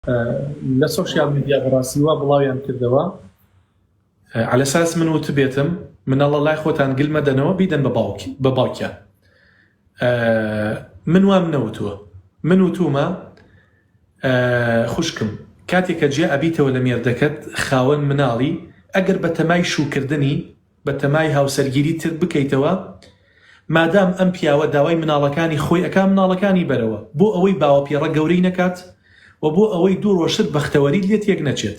لە سۆشیال میدیا بەڕاستی وا بڵاویان کردەوە. عەلەساس من وتبێتم مناڵە لای خۆتان گل مەدەنەوە بیدەن بە باوکی بە باوکیان من وام نەوتووە من وتومە خوشکم کاتێک کە جیا ئەبیتەوە لە مێردەکەت خاوەن مناڵی ئەگەر بەتەمای شووکردنی بەتەمای هاوسەرگیری تر بکەیتەوە مادام ئەم پیاوە داوای مناڵەکانی خۆی ئەکا مناڵەکانی بەرەوە بۆ ئەوەی باوەپیڕە گەورەی نەکات و بۆ ئەوەی دوو ڕۆژتر بەختەوەریت لێ تێک نەچێت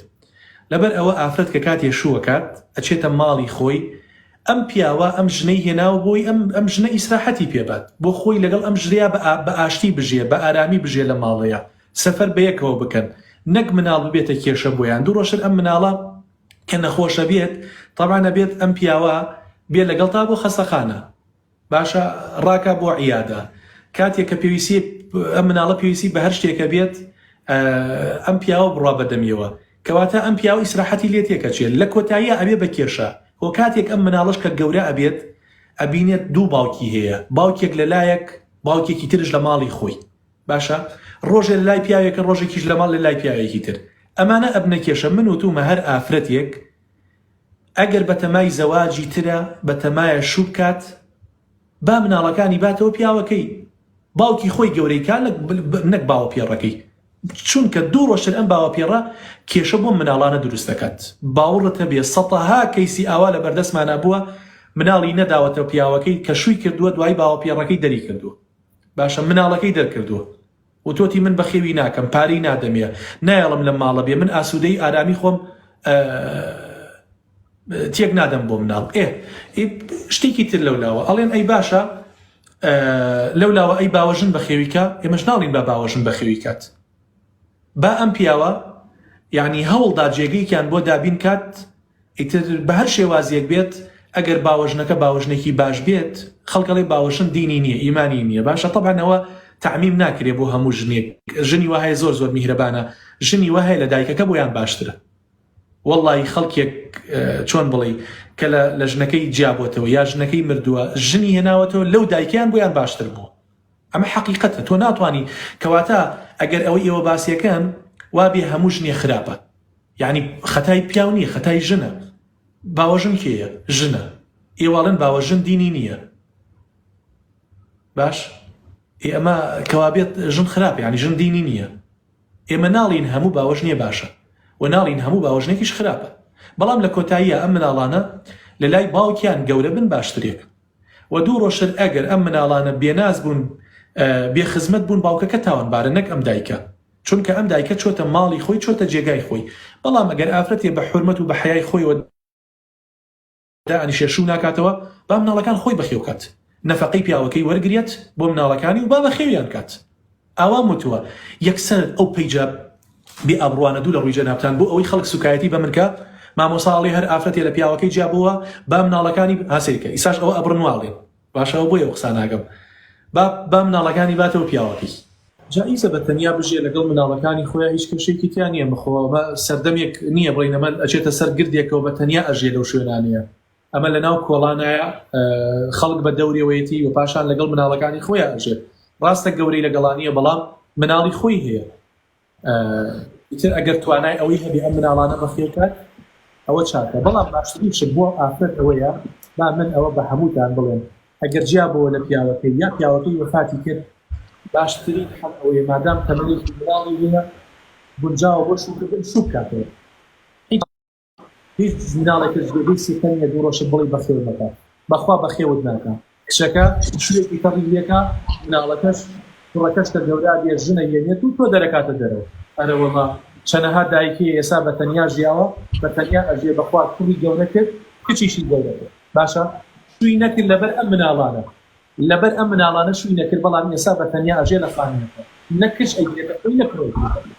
لەبەر ئەوە ئافرەت کە کاتێ شووەکات ئەچێتە ماڵی خۆی ئەم پیاوە ئەم ژنەی هێناوە بۆی ئەم ئەم ژنە ئیسراحەتی پێ بات بۆ خۆی لەگەڵ ئەم ژنەیا بە بە ئاشتی بژێ بە ئارامی بژێ لە ماڵەیا سەفەر بەیەکەوە بکەن نەک مناڵ ببێتە کێشە بۆیان دوو ڕۆژتر ئەم مناڵە کە نەخۆشە بێت تەبعەن ئەبێت ئەم پیاوە بێ لەگەڵتا بۆ خەسەخانە باشە ڕاکا بۆ عیادە کاتێک کە پێویستی ئەم مناڵە پێویستی بە هەر شتێکە بێت ئەم پیاوە بڕوا بەدەمیەوە کەواتە ئەم پیاوە ئیسراحەتی لێ تێکەچێت لە کۆتاییە ئەبێ بە کێشە هۆ کاتێک ئەم مناڵش کە گەورە ئەبێت ئەبینێت دوو باوکی هەیە باوکێک لە لایەک باوکێکی ترش لە ماڵی خۆی باشە ڕۆژێ لە لای پیاوێکە ڕۆژێکیش لە ماڵ لە لای پیاوێکی تر ئەمانە ئەبنە کێشە من وتومە هەر ئافرەتێک ئەگەر بەتەمای زەواجی ترە بەتەمایە شوو بکات با مناڵەکانی باتەوە پیاوەکەی باوکی خۆی گەورەی کا نەک باوە پێڕەکەی چونکە دوو ڕۆژتر ئەم باوە پێڕە کێشە بۆ مناڵانە دروست دەکات باوەڕت هەبێ سەتەها کەیسی ئاوا لە بەردەستمانا بووە مناڵی نەداوەتەوە پیاوەکەی کە شووی کردووە دوای باوە پێڕەکەی دەری کردووە باشە مناڵەکەی دەرکردووە وتۆتی من بەخێوی ناکەم پارەی نادەمێ نایەڵم لەم ماڵە بێ من ئاسوودەی ئارامی خۆم تێک نادەم بۆ مناڵ ئێ شتێکی تر لەولاوە ئەڵێن ئەی باشە لەولاوە ئەی باوەژن بەخێویکە ئێمەش ناڵین با باوەژن بەخێوی کات با ئەم پیاوە یعنی هەوڵدا جێگەیەکیان بۆ دابین کات ئیتر بە هەر شێوازێک بێت ئەگەر باوەژنەکە باوەژنێکی باش بێت خەڵک ئەڵێ باوەژن دینی نییە ئیمانی نییە باشە تەبعەن ئەوە تەعمیم ناکرێ بۆ هەموو ژنێک ژنی وا هەیە زۆر زۆر میهرەبانە ژنی وا هەیە لە دایکەکە بۆیان باشترە وەڵی خەڵکێک چۆن بڵێ کە لە ژنەکەی جیابۆتەوە یا ژنەکەی مردووە ژنی هێناوەتەوە لەو دایکیان بۆیان باشتر بووە ئەمە حەقیقەتە تۆ ناتوانانی کەواتە ئەگەر ئەوەی ئێوە باسیەکەن وابێ هەموو ژنێ خراپە یانی خەتای پیاو نییە خەتای ژنە باوەژن کێیە ژنە ئێواڵێن باوەژن دینی نییە باش ئێ ئەمە کەوابێت ژن خراپ یانی ژن دینی نییە ئێمە ناڵین هەموو باوەش نییە باشە و ناڵین هەموو باوەژنێکیش خراپە بەڵام لە کۆتاییە ئەم مناڵانە لە لای باوکیان گەورە بن باشترێک و دوو ڕۆژتر ئەگەر ئەم مناڵانە بێناز بوون بێ خزمەت بوون باوکەکە تاوانبارە نەک ئەم دایکە چونکە ئەم دایکە چۆتە ماڵی خۆی چۆتە جێگای خۆی بەڵام ئەگەر ئافرەتێ بە حورمەت و بە حەیای خۆیەوە دائەنیشێ شوو ناکاتەوە با مناڵەکان خۆی بەخێو کات نەفەقەی پیاوەکەی وەرگرێت بۆ مناڵەکانی و با بەخێویان کات ئاوام وتووە یەکسەر ئەو پەیجە بێ ئابڕوانە دوو لە ڕووی جەنابتان بۆ ئەوەی خەڵک سوکایەتی بە من کا مامۆسا ئەڵێ هەر ئافرەتێ لە پیاوەکەی جیا بۆوە با مناڵەکانی ها سەیرکە ئیساش ئەوە ئەبڕن وا ئەڵێن باشە ئەوە بۆیە ئەو قسانە ئەکەم با با مناڵەکانی باتەوە پیاوەکەی. جائیزە بە تەنیا بژیێ لەگەڵ مناڵەکانی خۆیا هیچ کێشەیەکی تیا نییە مخۆ ئەمە سەردەمێک نییە بڵێین ئەمە ئەچێتە سەر گردێکەوە بە تەنیا ئەژیێ لەو شوێنانەیە ئەمە لە ناو کۆڵانایە خەڵک بە دەورێوەیەتی و پاشان لەگەڵ مناڵەکانی خۆیان ئەژێت ڕاستە گەورەی لەگەڵانیە بەڵام مناڵی خۆی هەیە ئیتر ئەگەر توانای ئەوەی هەبێ ئەم مناڵانە بەخێوکات ئەوە چاکە بەڵام باشترین شت بۆ ئافرەت ئەوەیە با من ئەوە بە هەمووتان بڵێم ئەگەر جیا بۆوە لە پیاوەکەی یا پیاوەکەی وەفاتی کرد باشترین حەل ئەوەیە مادام تەمەنێکی مناڵی هەیە گونجاوە بۆ شووکردن شوو بکاتەوە هیچ مناڵێکت جێگەی سیقە نیە دوو ڕۆژت بڵێی بەخێو مەکە بەخوا بەخێوت ناکا کچەکە شوێکی تەڕی لێکا مناڵەکەش کوڕەکەش کە گەورە بێ ژنە یەنێت و تۆ دەرەکاتە دەرەوە ئەرەوەڵا چەنەها دایک هەیە ئێسا بە تەنیا ژیاوە بە تەنیا ئەژیێ بەخوا کوڕی گەورە کرد کچیشی گەورە کرد باشە شوی نەکرد لەبەر ئەم مناڵانە لەبەر ئەم مناڵانە شوی نەکرد بەڵام ئێسا بە تەنیا ئەژێ لە خانوەکە نە کچ ئەگرێتە خۆی نە کوڕ ئەگرێتە خۆی.